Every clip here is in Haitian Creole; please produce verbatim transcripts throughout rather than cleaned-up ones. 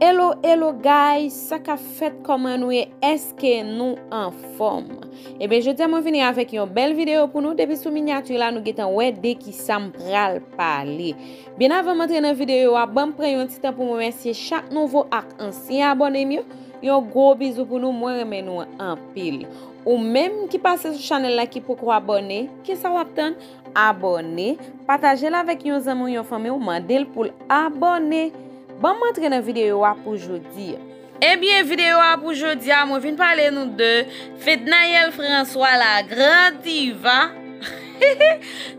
Hello, hello guys, sa k ap fèt, kòman nou ye? Èske nou anfòm? Ebyen, jodi a mwen vini avèk yon bèl videyo pou nou. Depi sou minyati la, nou gentan wè de kisa m pral pale. Byen avan m antre nan videyo a, ban m pran yon ti tan pou m remèsye chak nouvo ak ansyen abòne m yo. Yon gwo bizou pou nou, mwen renmen nou anpil. Ou menm ki pase sou chanèl la ki poko abòne, kisa w ap tann? Abòne, pataje l avèk yon zanmi w, yon fanmi w, mande l pou l abòne. Ban m antre nan videyo a pou jodi a. Ebyen, videyo a pou jodi a, mwen vin pale nou de Fednaelle François, la grande diva.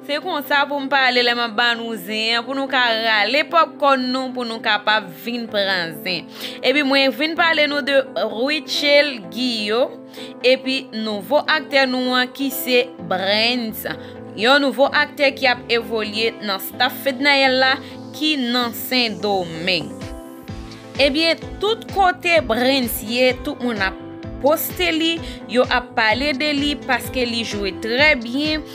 Se konsa pou m pale lè m ap ba nou zen an, pou nou ka rale pòpkòn nou, pou nou kapab vin pran zen. Epi mwen vin pale nou de Rutshelle Guillot. Epi nouvo aktè nou an ki se Brens, yon nouvo aktè ki ap evolye nan staff Fednaelle la ki nan Sendomeng. Ebyen, tout kote Brens ye, tout moun ap poste li, yo ap pale de li paske li jwe trè byen.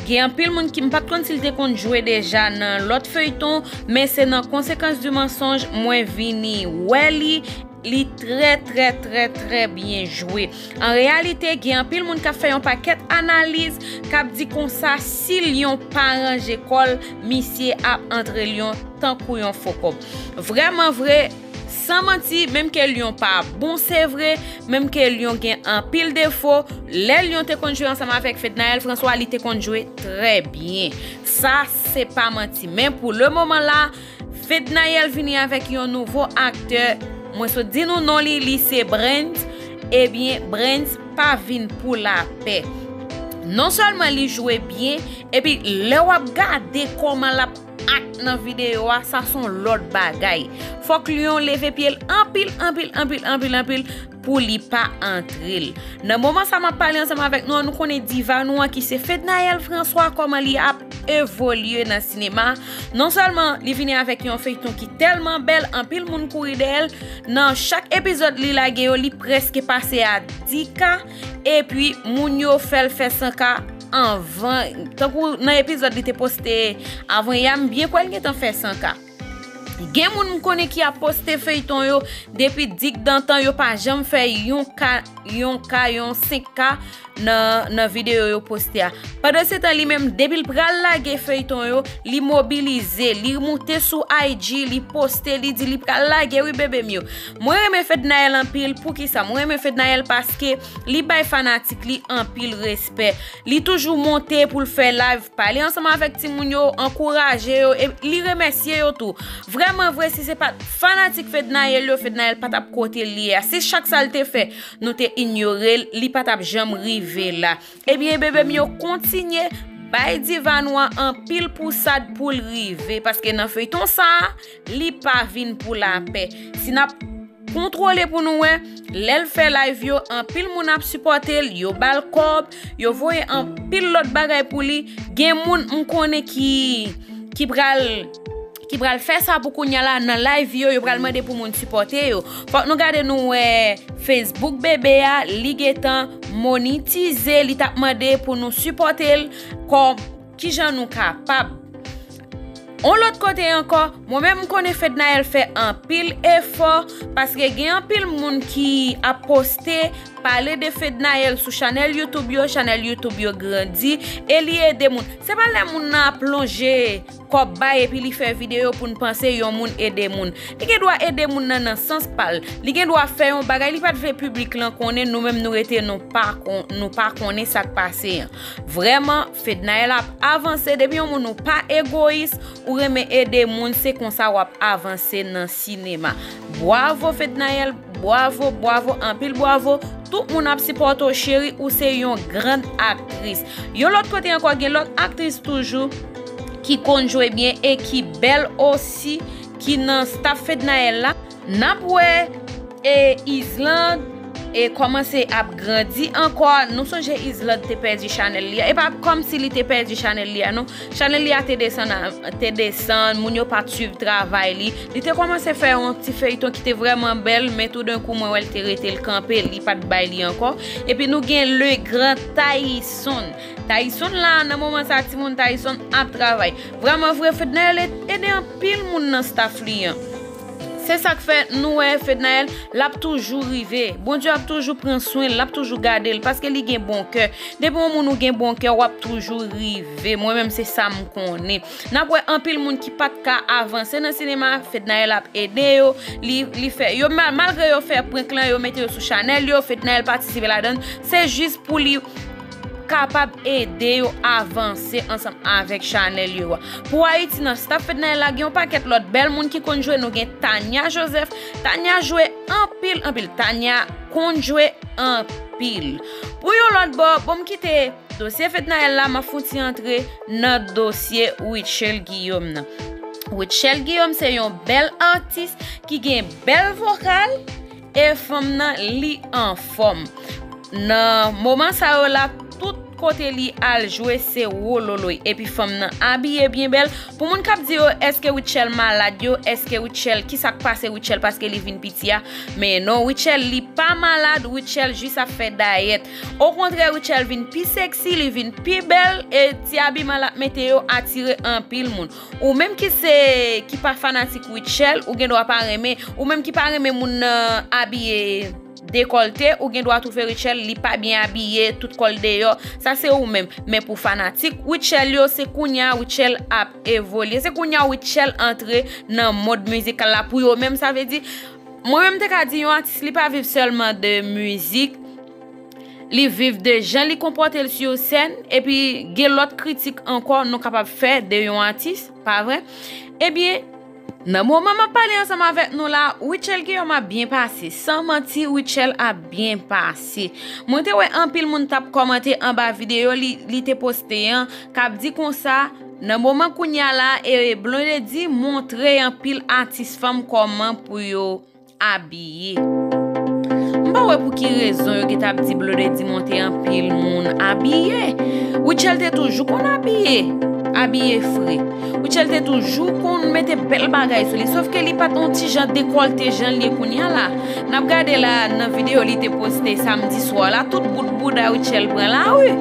Gen anpil moun ki, m pa t konn si l te konn jwe deja nan lòt feyton, men se nan Conséquence du mensonge mwen vini wè li. Li trè, trè, trè, trè byen jwe. An reyalite, gen anpil moun k ap fè yon pakèt analiz, k ap di konsa, si Lyon pa ranje kò l, misye ap antre Lyon tankou yon fo kòb. Vrèman vre, san manti, menm ke Lyon pa bon, se vre, menm ke Lyon gen anpil defo, lè Lyon te konn jwe ansanm avèk Fednaelle François, li te konn jwe trè byen. Sa, se pa manti. Men pou le moman la, Fednaelle vini avèk yon nouvo aktè. Mwen sot di nou non li, li se Brens. Ebyen, Brens pa vin pou lapè. Non sèlman li jwe byen, epi lè w ap gade kòman l ap ak nan videyo a, sa se yon lòt bagay. Fòk Lyon leve pye l anpil, anpil, anpil, anpil, anpil pou li pa antre l. Nan moman sa m ap pale ansanm avèk nou an, nou konnen diva nou an ki se Fednaelle François, kòman li ap evolye nan sinema. Non sèlman li vini avèk yon feyton ki tèlman bèl, anpil moun kouri dèyè l. Nan chak epizòd li lage yo, li prèske pase a dis K. Epi moun yo fè l fè san K anvan. Tankou nan epizòd li te poste avan yè a, m byen kwè l gentan fè san K. Gen moun m konnen ki ap poste feyton yo depi digdantan, yo pa janm fè yon K, yon K, yon senk K nan, nan videyo yo poste a. Pandansetan, li menm, depi l pral lage feyton yo, li mobilize, li moute sou I G, li poste, li di li pral lage wi, bebe m yo. Mwen renmen Fednaelle anpil. Poukisa? Mwen renmen Fednaelle paske li bay fanatik li anpil respè. Li toujou monte pou l fè live, pale ansanm avèk timoun yo, ankouraje yo, e li remèsye yo tou. Vrèman vre, si se pa t fanatik Fednaelle yo, Fednaelle pa t ap kote l ye a. Si chak sa l te fè, nou te inyore l, li pa t ap janm rive la. Ebyen, bebe m yo, kontinye bay diva nou an anpil pousad pou l rive, paske nan feyton sa a, li pa vin pou lapè. Si n ap kontwole pou nou wè, lè l fè live yo, anpil moun ap sipòte l, yo ba l kòb, yo voye anpil lòt bagay pou li. Gen moun m konnen ki, ki pral, ki pral fè sa pou kounya la, nan live yo, yo pral mande pou moun sipòte yo. Fòk nou gade nou wè Facebook bebe a, li gentan monetize, li t ap mande pou nou sipòte l. Kòm kijan nou kapab? On lòt kote ankò, mwen menm m konnen Fednaelle fè anpil efò, paske gen anpil moun ki ap poste, pale de Fednaelle sou chanèl YouTube yo, chanèl YouTube yo grandi, e li ede moun. Se pa lè moun nan ap lonje kòb bay epi li fè videyo pou n panse yon moun ede moun. Li gen dwa ede moun nan nan sans pa l. Li gen dwa fè yon bagay, li pa t vle piblik lan konnen, nou menm nou rete nou pa kon-, nou pa konnen sa k pase an. Vrèman, Fednaelle ap avanse. Depi yon moun ou pa egoyis, ou renmen ede moun, se konsa w ap avanse nan sinema. Bwavo Fednaelle, bwavo, bwavo, anpil bwavo. Tout moun ap sipòte w, cheri, ou se yon grand aktris. Yon lòt kote ankò, gen lòt aktris toujou ki konn jwe byen e ki bèl osi, ki nan staff Fednaelle la. N ap wè, e, Islande, e, kòmanse ap grandi ankò. Nou sonje Islande te pèdi chanèl li a. E pa kòmsi li te pèdi chanèl li a, non. Chanèl li a te desann, a, te desann, moun yo pa t swiv travay li. Li te kòmanse fè yon ti feyton ki te vrèman bèl, men toudenkou, mwen wè l te rete, l kanpe, li pa t bay li ankò. Epi nou gen le grand Tayson. Tayson la, nan moman sa, timoun, Tayson ap travay. Vrèman vre, Fednaelle ede anpil moun nan staff li an. Se sa k fè nou wè Fednaelle, l ap toujou rive. Bondye ap toujou pran swen l, l ap toujou gade l, paske li gen bon kè. Depi yon moun ou gen bon kè, w ap toujou rive. Mwen menm, se sa m konnen. N ap wè anpil moun ki pa t ka avanse nan sinema, Fednaelle ap ede yo. Li, li fè, yo, mal-, malgre yo fè prank lan, yo mete yo sou chanèl yo, Fednaelle patisipe ladan l. Se jis pou li kapab ede yo avanse ansanm avèk chanèl yo a. Pou Ayiti, nan staff Fednaelle la, gen yon pakèt lòt bèl moun ki konn jwe. Nou gen Tania Joseph. Tania jwe anpil, anpil. Tania konn jwe anpil. Pou yon lòt bò, bon, m kite dosye Fednaelle la, m ap fouti antre nan dosye Rutshelle Guillaume nan. Rutshelle Guillaume se yon bèl atis ki gen bèl vokal, e fanm nan, li anfòm. Nan moman sa yo la, tout kote li al jwe, se wololoy. Epi fanm nan abiye byen bèl. Pou moun k ap di yo, èske Rutshelle malad yo, èske Rutshelle, kisa k pase Rutshelle paske li vin piti a? Men non, Rutshelle, li pa malad, Rutshelle jis ap fè dayèt. Okontrè, Rutshelle vin pi seksi, li vin pi bèl, e ti abiman l ap mete yo atire anpil moun. Ou menm ki se, ki pa fanatik Rutshelle, ou gen dwa pa renmen. Ou menm ki pa renmen moun nan abiye dekòlte, ou gen dwa twouve Rutshelle, li pa byen abiye, tout kò l deyò. Sa se ou menm. Men pou fanatik Rutshelle yo, se kounye a Rutshelle ap evolye. Se kounye a Rutshelle antre nan mond mizikal la. Pou yo menm, sa vle di, mwen menm, m te ka di yon atis, li pa viv sèlman de mizik. Li viv de jan li konpòte l sou sèn, epi gen lòt kritik ankò nou kapab fè de yon atis, pa vre? Ebyen, nan moman m ap pale ansanm avèk nou la, Rutshelle Guillaume ap byen pase. San manti, Rutshelle ap byen pase. Mwen te wè anpil moun t ap kòmante anba videyo li, li te poste an, k ap di konsa, nan moman kounye a la, e Blondedy montre anpil atis fanm kòman pou yo abiye. M pa wè pou ki rezon yo gentan ap di Blondedy montre anpil moun abiye. Rutshelle te toujou konn abiye, abiye fre. Rutshelle te toujou konn mete bèl bagay sou li, sòf ke li pa t yon ti jan dekòlte jan l ye kounye a la. N ap gade la nan videyo li te poste samdi swa la, tout bout bouda Rutshelle pran la, wi.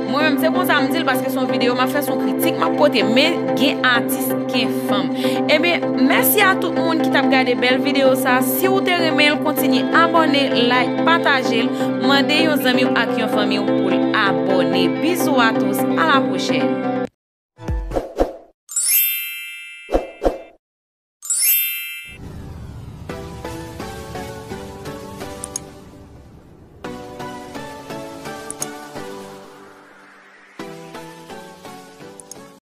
Mwen menm, se konsa m di l, paske se yon videyo m ap fè, se yon kritik m ap pote, men gen atis, gen fanm. Ebyen, mèsi a tout moun ki t ap gade bèl videyo sa. Si w te renmen l, kontinye abòne, like, pataje l, mande yon zanmi w ak yon fanmi w pou l abòne. Bisous à tous, à la prochaine.